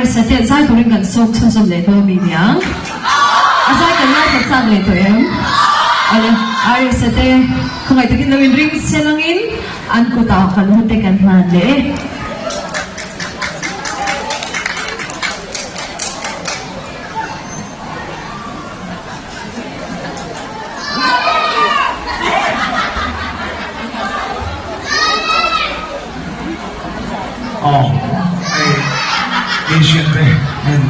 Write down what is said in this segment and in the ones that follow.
RSA te zai turin kan sawm chhunzawm leh dawn mi niang. A zai kan ngaithla chak leh tawh em? Awle, RSA te khawngaih takin lo inring se langin an kutah kan hute kan hman leh e. Aw hei Asian te hian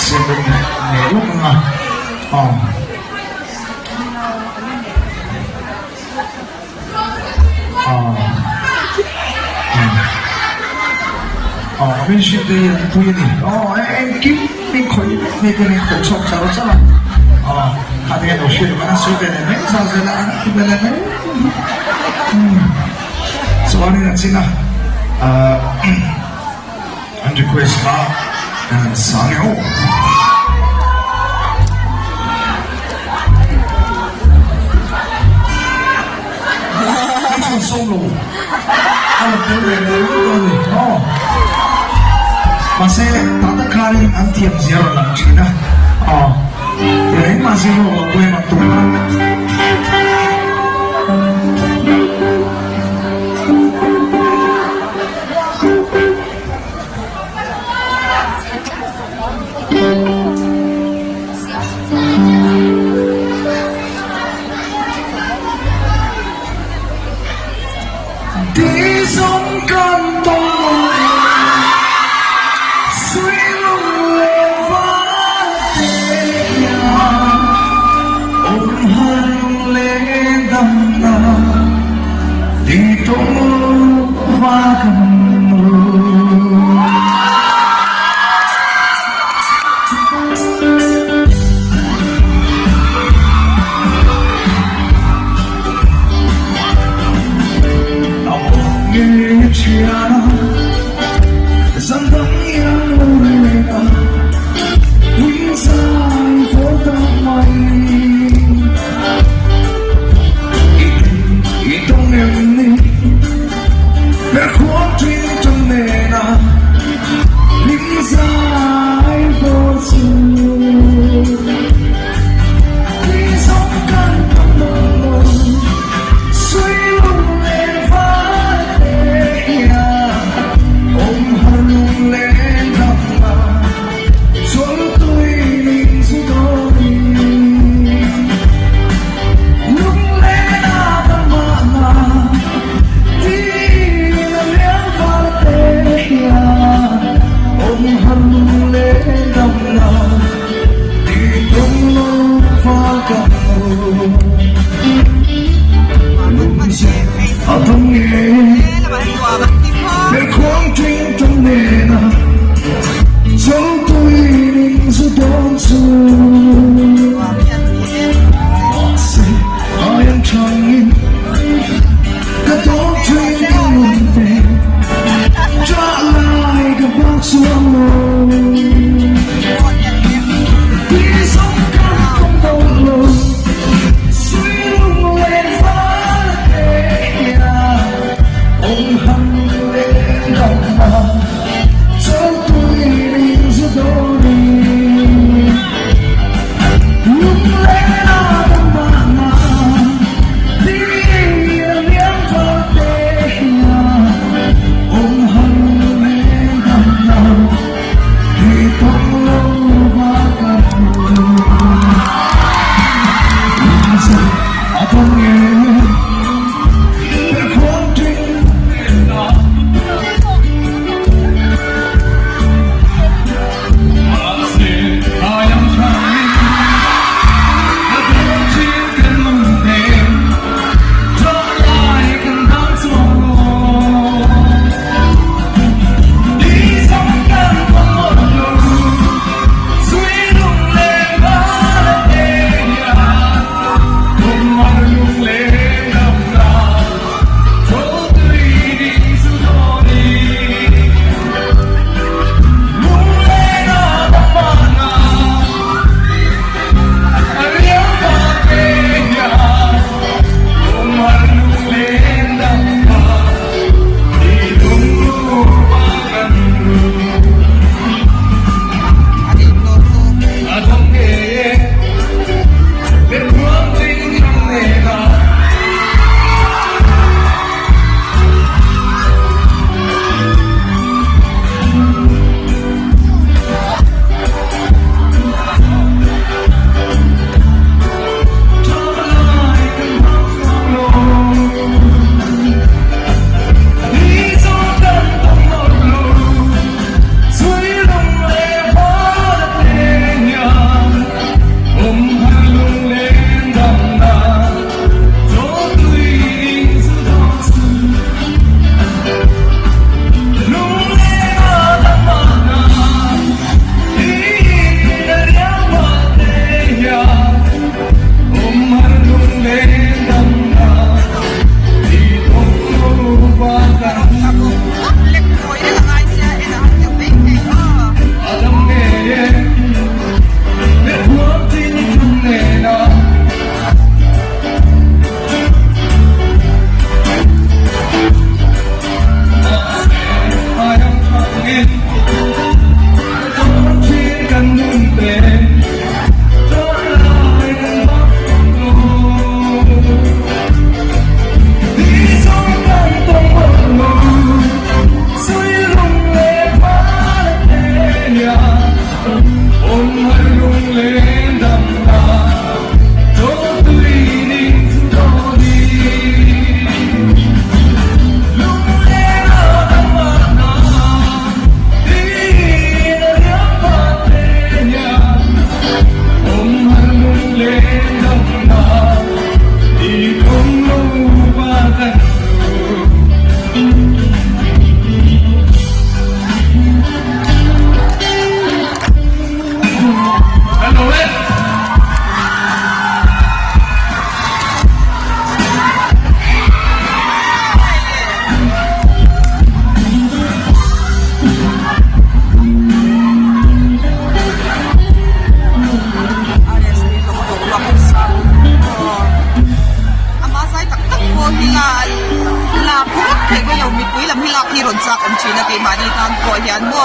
siam rem leh lawk ang a aw. Aw a hmeichhia te hi an pui a ni aw engkim min khawih vek mai te min khawih chhuak char char a aw kha te hian lo hriat loh a sawi ve leh mai zah zel a an ti ve leh mai chuanin a chin a an request kha an sang e aw. Kan sawm lo a la tel ve leh ringawt dawn a ni aw. Mahse tah tak khanin an thiam zia rawn lang thin a aw. Engmah zir lawk lo pawh em ang tum.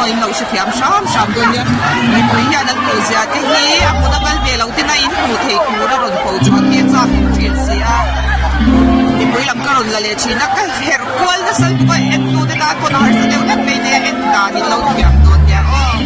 aw in lo hrethiam hram hram dawn nia mipui hian an hmuh zia te hi a hmun a kal ve lo ten a in hmuh theih tur a rawn ko chhuak hi a chak awm thin si a mipui lam ka rawn la leh thin a ka herh kual nasa lutuk a en tu te tan pawn a harsa deuh hlek mai nia en dan in lo thiam dawn nia aw.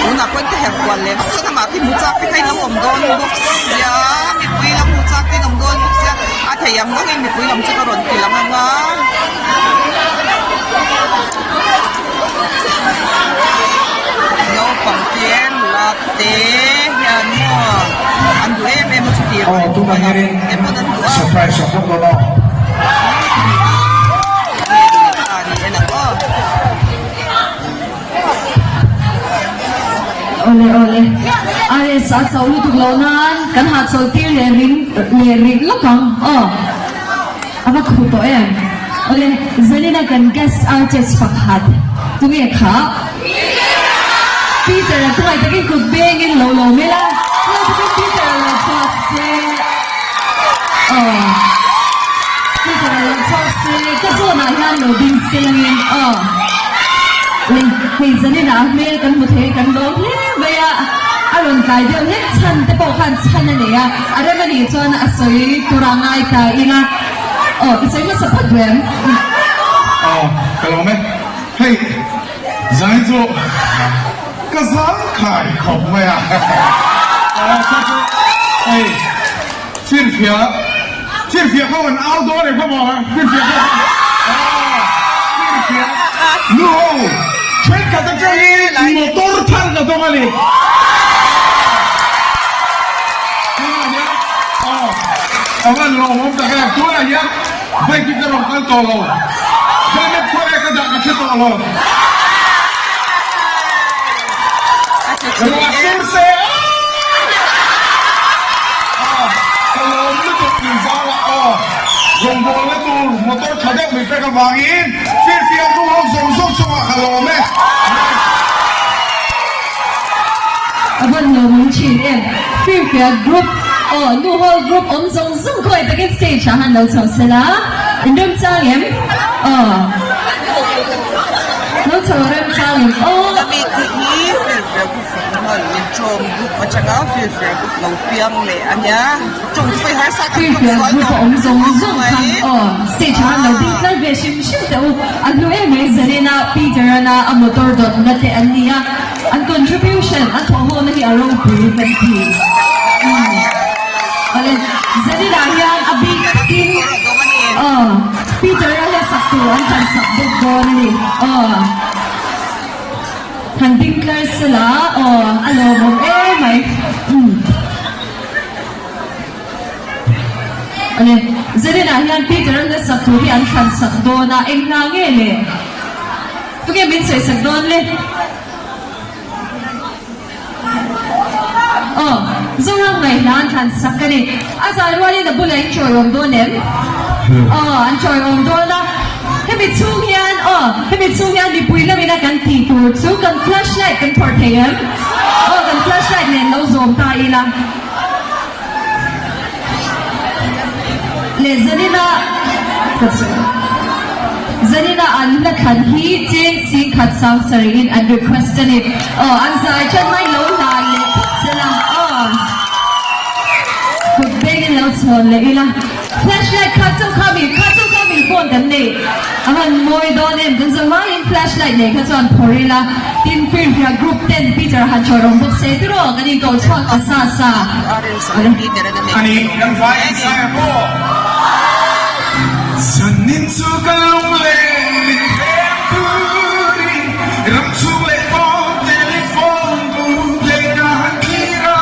Tunah pawhin ka herh kual leh vak chuan amah khi hmu chak te kha in lo awm dawn bawk sia mipui lam hmu chak te in awm dawn bawk sia a thei ang angin mipui lam chu ka rawn ti lang ang a. Naupang te nula te hian maw an duh em em a chuti Aw tunah hianin surprise a bawk dawn aw. Awle awle RS a cho lutuk loh nan kan hahchawlh tir leh ring leh rih lawk ang aw a va khuh tawh em awle Zanina kan guest artist pakhat tunge kha Peter a tungai takin kut bengin lo lo mel a tungai takin Peter a lo chhuak se aw Peter a lo chhuak se ka zawnah hian lo ding se langin aw le hei zaninah a hmel kan hmu thei kan lawm hle mai a a rawn tlai deuh hlek chhan te pawh khan chhan a nei a a rem a nih chuan a sawi tur a ngai ta ila aw i sawi hmasa phawt duh em? Aw ka lawm e. Hei zai chu ka zang khai khawp mai a, aw chu hei firfiah firfiah kha an au dawn em kha maw firfiah kha aw firfiah nu ho thenkhat atangin motor thar ka dawng a ni tunah hian aw a van lawmawm tak em tunah hian Bike hi ka rawn kal tawh lo. Helmet khaw e ka dah ka hre tawh lo. Ruah sur se aw! Ka lawm lutuk tih zauah aw. Rawngbawlna tur motor tha deuh min pek avangin firfiak nu ho zawng zawng chungah ka lawm e. A van lawmawm thin em. Firfiak group aw nu ho group awm zawng zawng khawi takin stage ah han lo chho sela in remchang em aw lo chho remchang em aw. Lami khi hi Firfiak group fak hman min ṭawm group atanga Firfiak group lo piang leh a nia. Firfiak group a awm zawng zawng khan aw stage ah han lo ding tlar ve hrim hrim teh u a hlu em mai Zarina Peter ana a motor dawtna te an ni a an contribution an thawhhawna hi a ropui kan ti awle Zarina hian a bik takin aw Peter a hla sak tur an thlan sak bawk dawn a ni aw han ding tlar sela aw a lawmawm em mai umm. Awle, Zaninah hian Peter an la sak tur hi an thlan sak dawn a, eng hna nge le? Tunge min sawi sak dawn le? Aw, Zoram ngaihhla an thlan sak a ni. A zai rualin a bulah in chawiawm dawn em? Aw, an chawiawm dawn a. Hemi chhung hian, aw, hemi chhung hian mipui lamina kan tih tur chu kan flashlight kan phawrh thei em? Aw, kan flashlight nen lo zawm ta ila. Leh Zanina ka chu Zanina an hla thlan hi cheng sing khat sang sarih in an request a ni. Aw, an zai that mai lo hlan leh phawt sela. Aw, kut bengin lo chhawn leh ila. Flashlight kha chauh kha mi kha chauh kha min phone kan nei a han mawi dawn em kan zawh hmain flashlight nei kha chuan phawrh ila tin firfiak group ten Peter han chawr awm bawk se tiraw kan inkoh chhuak ta sa sa. Ani kan vai in sai a maw? Zanin chu ka lungleng min peng turin ram chhung leh pawn telephone booth leh ka han thlir a.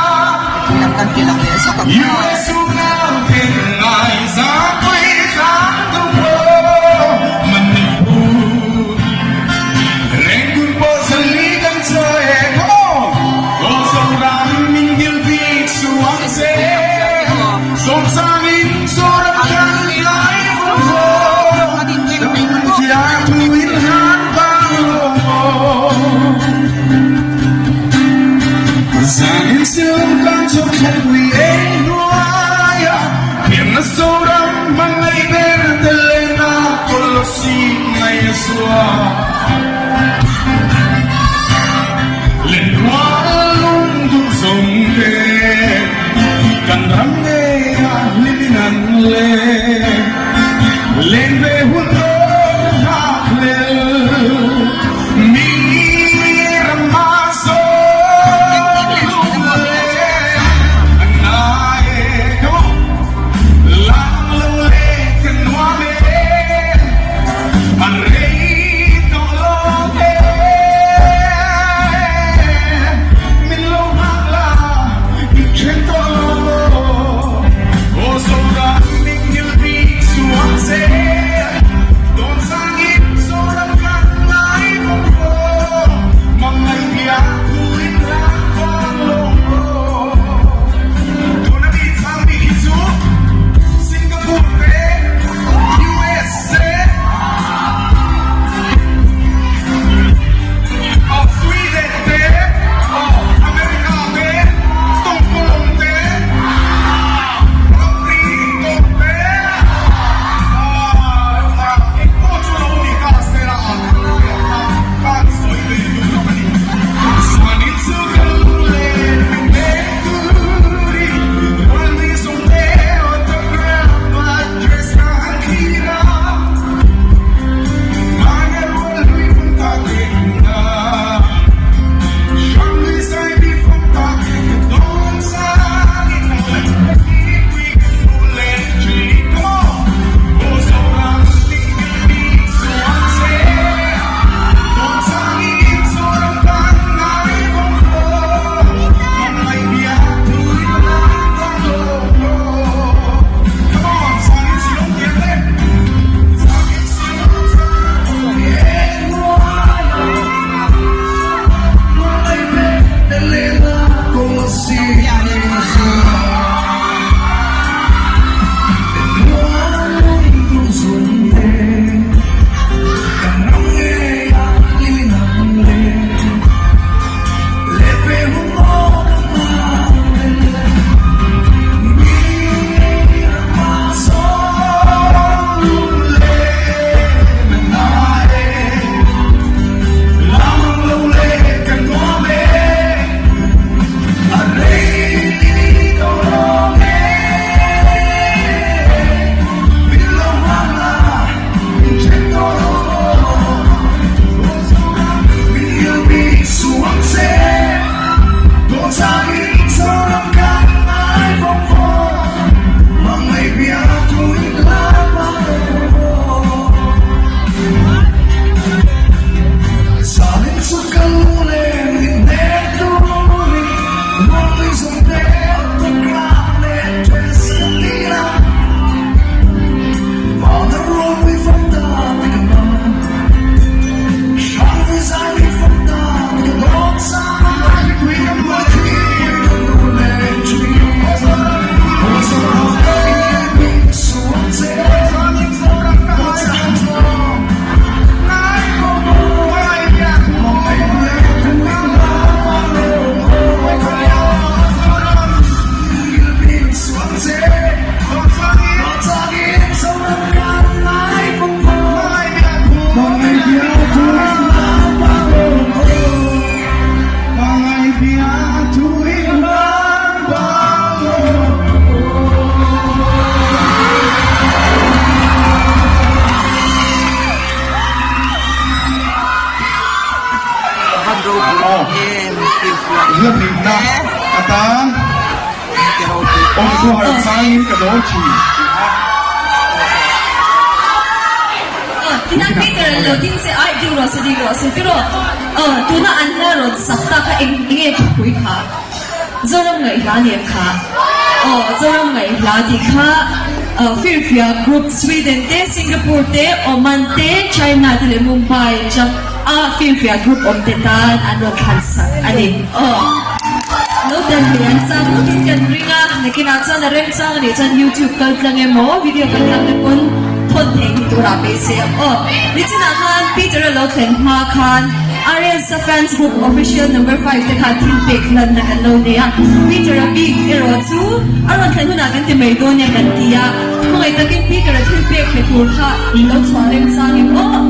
Khawngaih takin Peter-a thil pek pe tur kha lo chhuah reng changin aw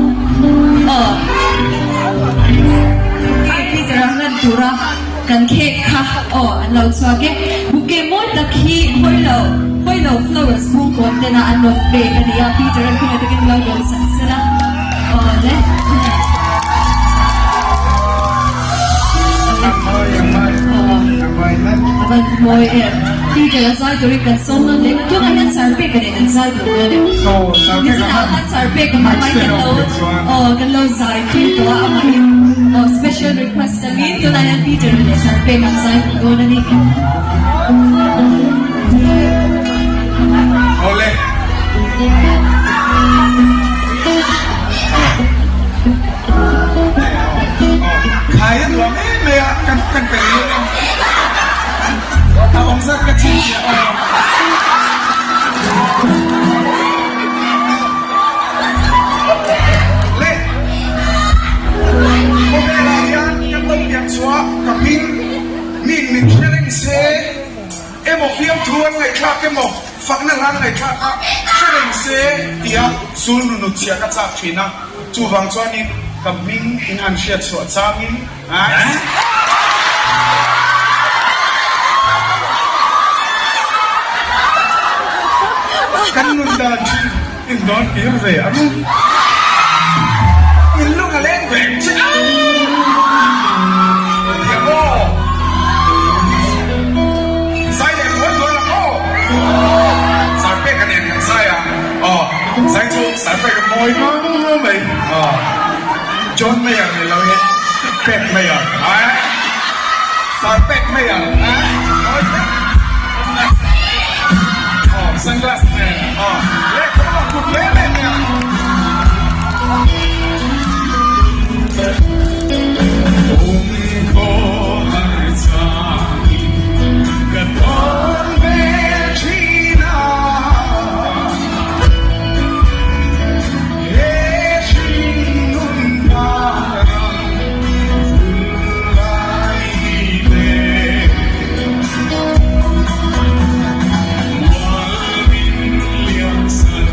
aw hei Peter-a hlan tura kan khek kha aw an lo chhuak e. Bouquet mawi tak hi hawi lo hawi lo flowers bung kawn tena an rawn pek a ni a, Peter-a'n khawngaih takin lo dawn sak sela aw le. A van mawi em. Peter a zai turin kan sawm nawn leh tunah hian Sarpeka nen an zai duh dawn em? Nichinah khan Sarpeka mah mai kan lo aw kan lo zai tui tawh a amahin aw special request angin tunah hian Peter leh Sarpeka an zai duh dawn a ni. Awle. Khai a nuam em mai a, kan kan pe reng a. A awm zat ka chhinchhiah aw. Le, khawvelah hian kan lo pian chhuah ka hming min min hre reng se emaw fiamthu an ngaihthlak emaw fakna hlan ngaihthlak a hre reng se tia sul nunut chhiah ka chak thin a. Chuvang chuanin ka hming in han hriat chhuah changin Kan nun dan thin in dawn tir ve ang. In lung a leng ve che a! Thiam aw! Zai leh tual tual ang aw! Zarpek a nen kan zai a. Aw, zai chu Sarpek a mawi mang mai. Aw, John Mayer ni lo in Pek Mayer. Ae, Sarpek Mayer. Ae, mawi hle. Aw, sunglass nen. Aw, le come on, kut hle hle nia. Awm khaw har changin ka tawn ve thin a. He hringnun parang vul lai te. Mual min liam san.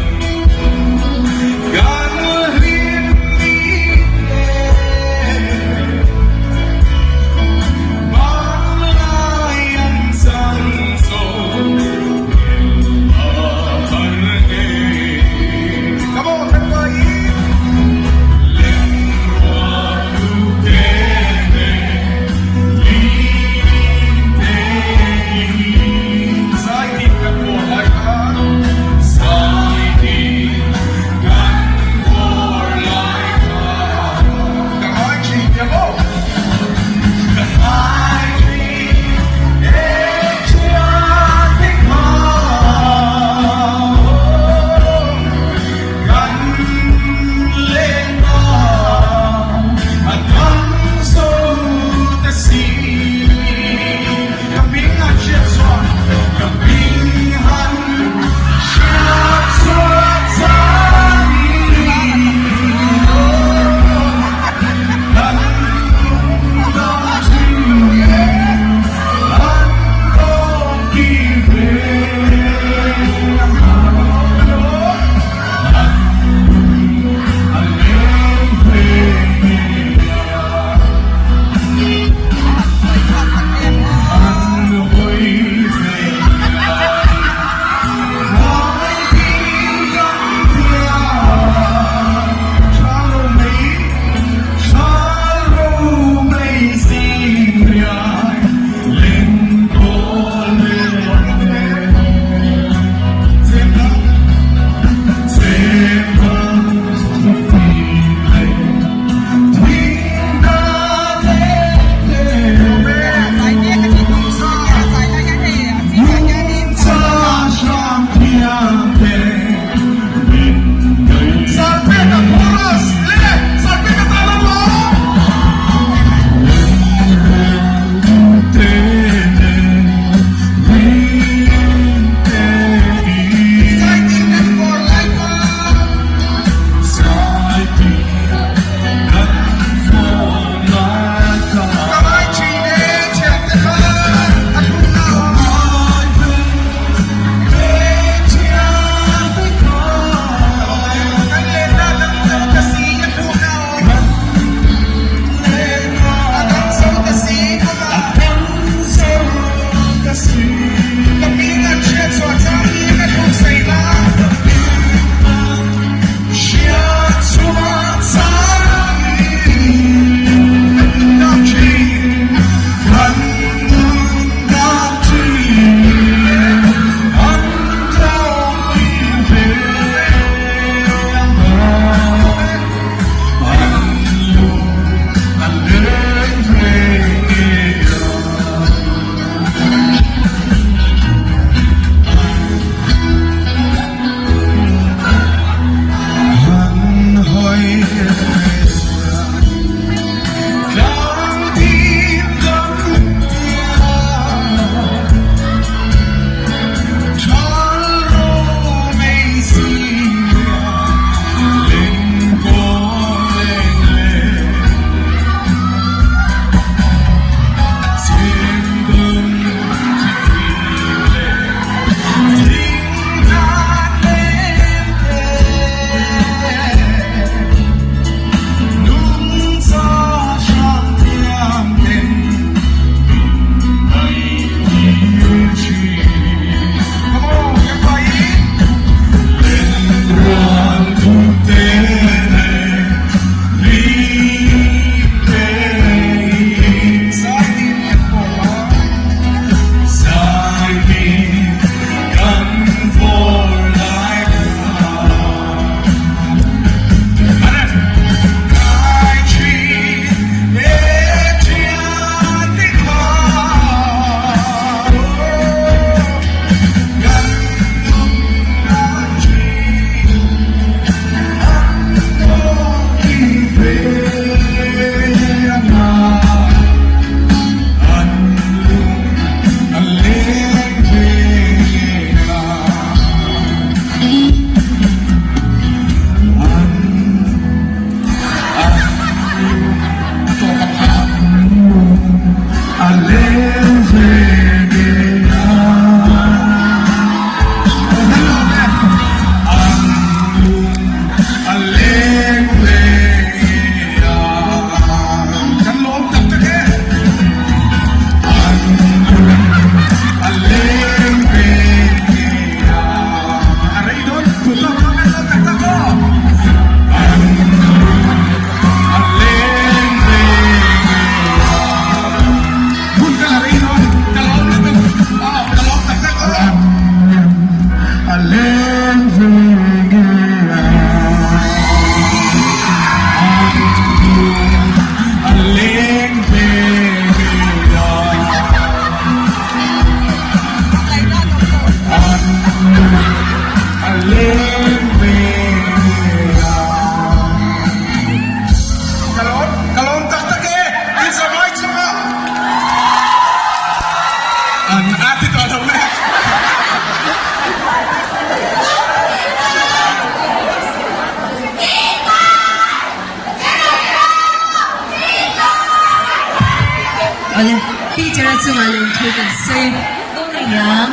Awle, Peter a chungah lungthu kan sawi dawn a niang.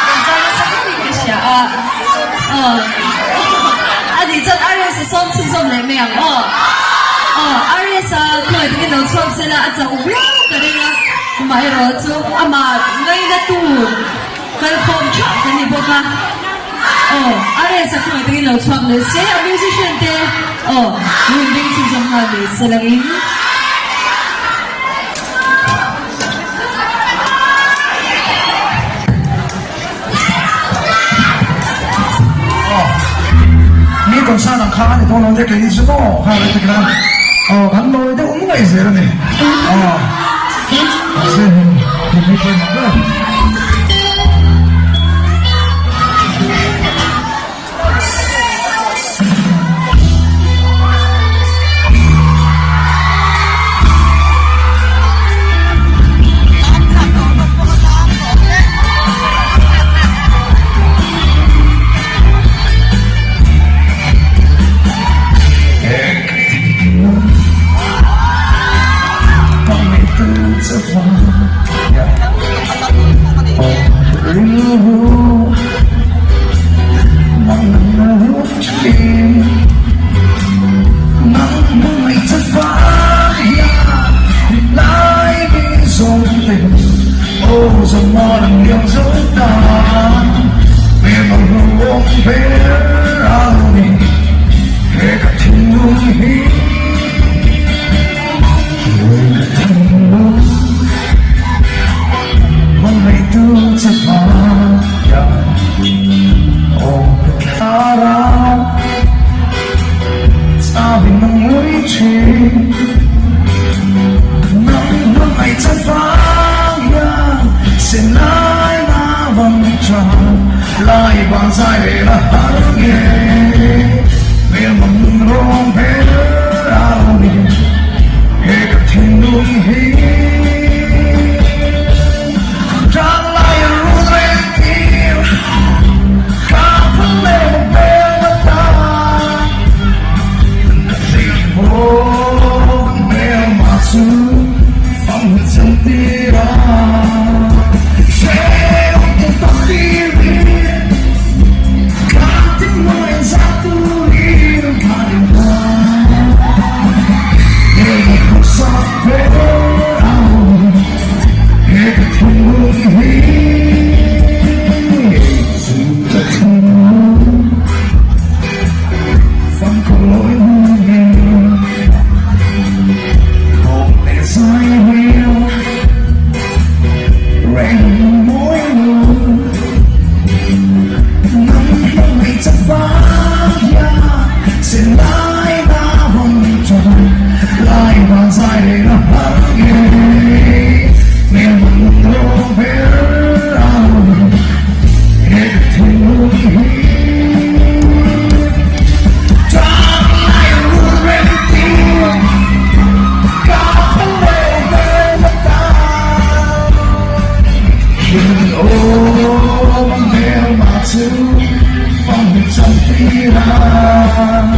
Kan zai nasa viauin ka hria a. Aw, a nih chuan Arius a sawm chhunzawm leh mai ang aw. Aw, Arius a khawngaih takin lo chhuak sela a chauh viau ka ring a. Amaherawh chu amah ngaina tu kalkhawm theuh kan ni bawk a. Aw, Arius a khawngaih takin lo chhuak leh se a musician te aw, lo inring chhunzawm nghal mai selangin. Mi concert ang kha ani dawn lo nia kei chu maw kha lo ti khan aw kan lawi deuh nuai zel ani aw mahse hei mi pawimawh ber. thlir a.